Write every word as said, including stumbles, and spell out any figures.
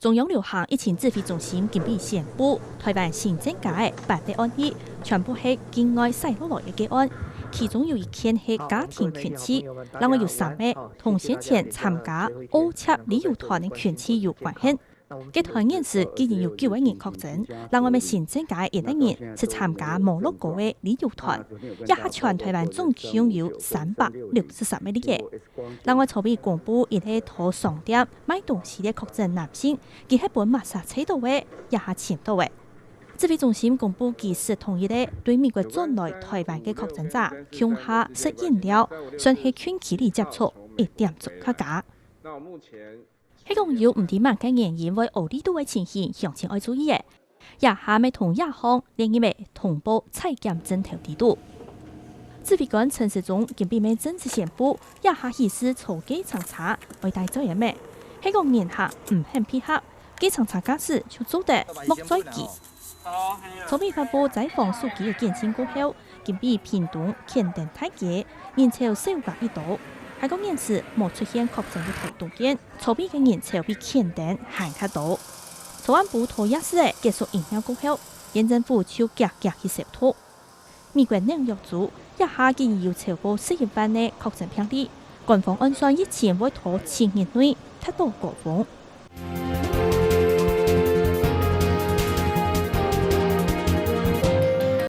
中央流行疫情指揮中心今晡宣布，臺灣新增加个八个案例，全部係境外徙落來个個案，其中有一件係家庭群聚，另外有三个同先前參加奧捷旅遊團个群聚有關係。該團現時既經有九个人確診，另外乜新增加个一个人係參加摩洛哥个旅遊團，這下全臺灣總共有三百六十三个例仔。另外，昨晡公布一个在商店賣東西个確診男性，佢係分抹殺車到个，這下尋到个。指揮中心公布，佢識同一个對美國轉來臺灣个確診者共下食飲料，算係近距離接觸，一點鐘較加。係講有毋知麼个原因會屙痢肚个情形，鄉親愛注意个。這下乜同藥房、連日仔通報採檢症頭知肚。指揮官陳時中今晡乜正式宣布，這下起勢坐計程車愛戴嘴仔乜，係講人客毋肯配合，計程車駕駛就做得莫載佢。昨晡發布齋房手機个簡訊過後，今晡屏東乾登大街人潮少加已多，還過現時無出現確診个臺東縣，昨晡个人潮比乾登還較多。昨暗晡到夜市仔結束營業過後，縣政府就遽遽去消毒。美國紐約州這下既經有超過十一萬个確診病例，官方按算疫情會在七日內達到高峰。